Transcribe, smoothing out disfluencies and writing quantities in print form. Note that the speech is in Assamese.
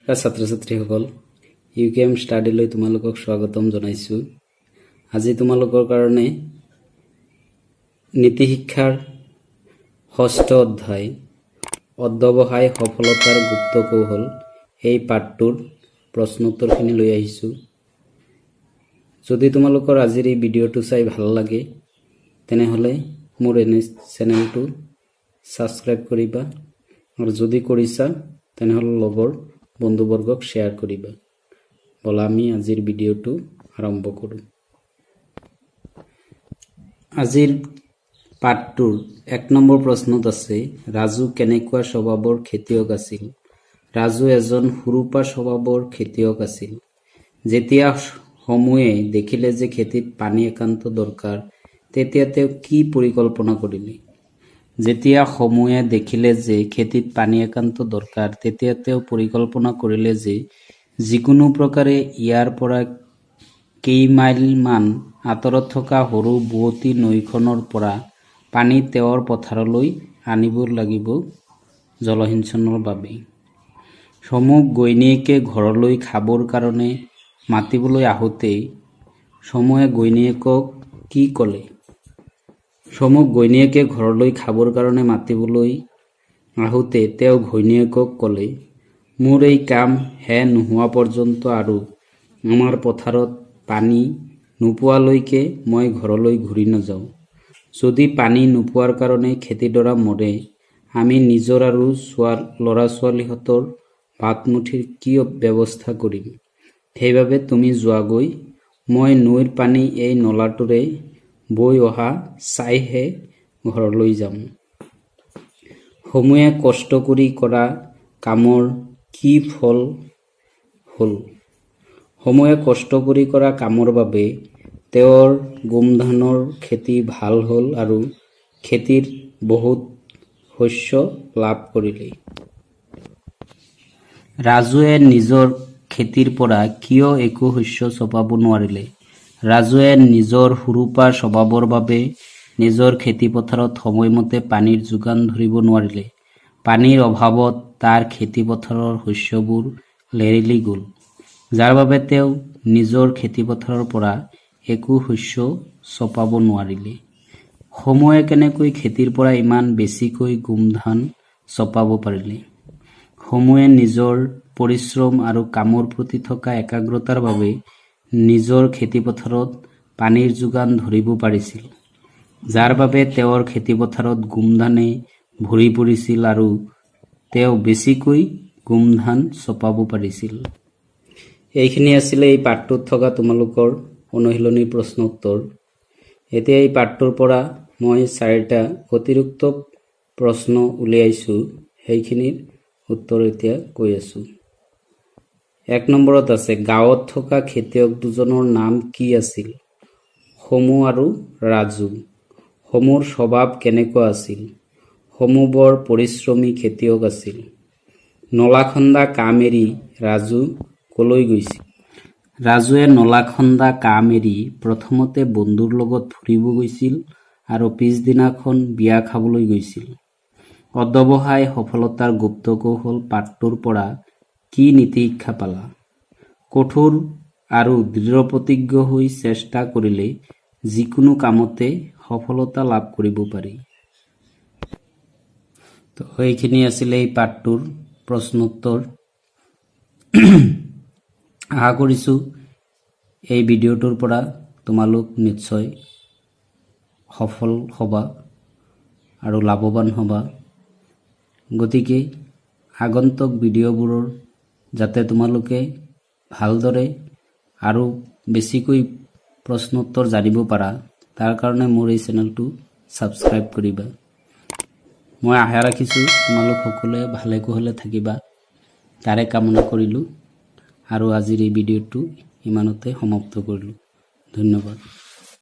নমস্কাৰ ছাত্ৰ ছাত্ৰীসকল, ইউ কে এম ষ্টাডিলৈ তোমালোকক স্বাগতম জনাইছোঁ। আজি তোমালোকৰ কাৰণে নীতি শিক্ষাৰ ষষ্ঠ অধ্যায় অধ্যৱসায় সফলতাৰ গুপ্ত কৌশল, এই পাঠটোৰ প্ৰশ্নোত্তৰখিনি লৈ আহিছোঁ। যদি তোমালোকৰ আজিৰ এই ভিডিঅ'টো চাই ভাল লাগে, তেনেহ'লে মোৰ এনে চেনেলটো ছাবস্ক্ৰাইব কৰিবা আৰু যদি কৰিছা, তেনেহ'লে লগৰ বন্ধুবৰ্গক শ্বেয়াৰ কৰিবা। ব'লা, আমি আজিৰ ভিডিঅ'টো আৰম্ভ কৰোঁ। আজিৰ পাঠটোৰ 1 নম্বৰ প্ৰশ্নত আছে, ৰাজু কেনেকুৱা স্বভাৱৰ খেতিয়ক আছিল? ৰাজু এজন সোৰোপা স্বভাৱৰ খেতিয়ক আছিল। যেতিয়া সমুৱে দেখিলে যে খেতিত পানী একান্ত দৰকাৰ, তেতিয়া তেওঁ কি পৰিকল্পনা কৰিলে? যেতিয়া সমুৱে দেখিলে যে খেতিত পানী একান্ত দৰকাৰ, তেতিয়া তেওঁ পৰিকল্পনা কৰিলে যে যিকোনো প্ৰকাৰে ইয়াৰ পৰা কেইমাইলমান আঁতৰত থকা সৰু বোৱতী নৈখনৰ পৰা পানী তেওঁৰ পথাৰলৈ আনিব লাগিব জলসিঞ্চনৰ বাবে। সমুক ঘৈণীয়েকে ঘৰলৈ খাবৰ কাৰণে মাতিবলৈ আহোঁতে সমুৱে ঘৈণীয়েকক কি ক'লে? সমুক ঘৈণীয়েকে ঘৰলৈ খাবৰ কাৰণে মাতিবলৈ আহোঁতে তেওঁ ঘৈণীয়েকক ক'লে, "মোৰ এই কাম শেষ নোহোৱা পৰ্যন্ত আৰু আমাৰ পথাৰত পানী নোপোৱালৈকে মই ঘৰলৈ ঘূৰি নাযাওঁ। যদি পানী নোপোৱাৰ কাৰণে খেতিডৰা মৰে, আমি নিজৰ আৰু ল'ৰা ছোৱালীহঁতৰ ভাতমুঠিৰ কি ব্যৱস্থা কৰিম? সেইবাবে তুমি যোৱাগৈ, মই নৈৰ পানী এই নলাটোৰে বৈ অহা চাইহে ঘৰলৈ যাম।" সমুৱে কষ্ট কৰি কৰা কামৰ কি ফল হ'ল? সমুৱে কষ্ট কৰি কৰা কামৰ বাবে তেওঁৰ গোমধানৰ খেতি ভাল হ'ল আৰু খেতিৰ বহুত শস্য লাভ কৰিলে। ৰাজুৱে নিজৰ খেতিৰ পৰা কিয় একো শস্য চপাব নোৱাৰিলে? ৰাজুৱে নিজৰ সোৰোপা স্বভাৱৰ বাবে নিজৰ খেতিপথাৰত সময়মতে পানীৰ যোগান ধৰিব নোৱাৰিলে। পানীৰ অভাৱত তাৰ খেতিপথাৰৰ শস্যবোৰ লেৰেলি গ'ল, যাৰ বাবে তেওঁ নিজৰ খেতিপথাৰৰ পৰা একো শস্য চপাব নোৱাৰিলে। সমুৱে কেনেকৈ খেতিৰ পৰা ইমান বেছিকৈ গোমধান চপাব পাৰিলে? সমুৱে নিজৰ পৰিশ্ৰম আৰু কামৰ প্ৰতি থকা একাগ্ৰতাৰ বাবে নিজৰ খেতিপথাৰত পানীৰ যোগান ধৰিব পাৰিছিল, যাৰ বাবে তেওঁৰ খেতিপথাৰত গোমধানে ভৰি পৰিছিল আৰু তেওঁ বেছিকৈ গোমধান চপাব পাৰিছিল। এইখিনি আছিলে এই পাঠটোত থকা তোমালোকৰ অনুশীলনীৰ প্ৰশ্ন উত্তৰ। এতিয়া এই পাঠটোৰ পৰা মই চাৰিটা অতিৰিক্ত প্ৰশ্ন উলিয়াইছোঁ, সেইখিনিৰ উত্তৰ এতিয়া কৈ আছোঁ। 1 নম্বৰত আছে, গাঁৱত থকা খেতিয়ক দুজনৰ নাম কি আছিল? সমু আৰু ৰাজু। সমুৰ স্বভাৱ কেনেকুৱা আছিল? সমু বৰ পৰিশ্ৰমী খেতিয়ক আছিল। নলা খন্দা কাম এৰি ৰাজু কলৈ গৈছিল? ৰাজুৱে নলা খন্দা কাম এৰি প্ৰথমতে বন্ধুৰ লগত ফুৰিব গৈছিল আৰু পিছদিনাখন বিয়া খাবলৈ গৈছিল। অধ্যৱসায় সফলতাৰ গুপ্ত কৌশল পাঠটোৰ পৰা কি নীতিশিক্ষা পালা? কঠোৰ আৰু দৃঢ়প্ৰতিজ্ঞ হৈ চেষ্টা কৰিলে যিকোনো কামতে সফলতা লাভ কৰিব পাৰি। তো এইখিনি আছিলে এই পাঠটোৰ প্ৰশ্নোত্তৰ। আশা কৰিছোঁ, এই ভিডিঅ'টোৰ পৰা তোমালোক নিশ্চয় সফল হ'বা আৰু লাভৱান হ'বা। গতিকে আগন্তুক ভিডিঅ'বোৰৰ যাতে তোমালোকে ভালদৰে আৰু বেছিকৈ প্ৰশ্নোত্তৰ জানিব পাৰা, তাৰ কাৰণে মোৰ এই চেনেলটো ছাবস্ক্ৰাইব কৰিবা। মই আশা ৰাখিছোঁ, তোমালোক সকলোৱে ভালে কুশলে থাকিবা, তাৰে কামনা কৰিলোঁ আৰু আজিৰ এই ভিডিঅ'টো ইমানতে সমাপ্ত কৰিলোঁ। ধন্যবাদ।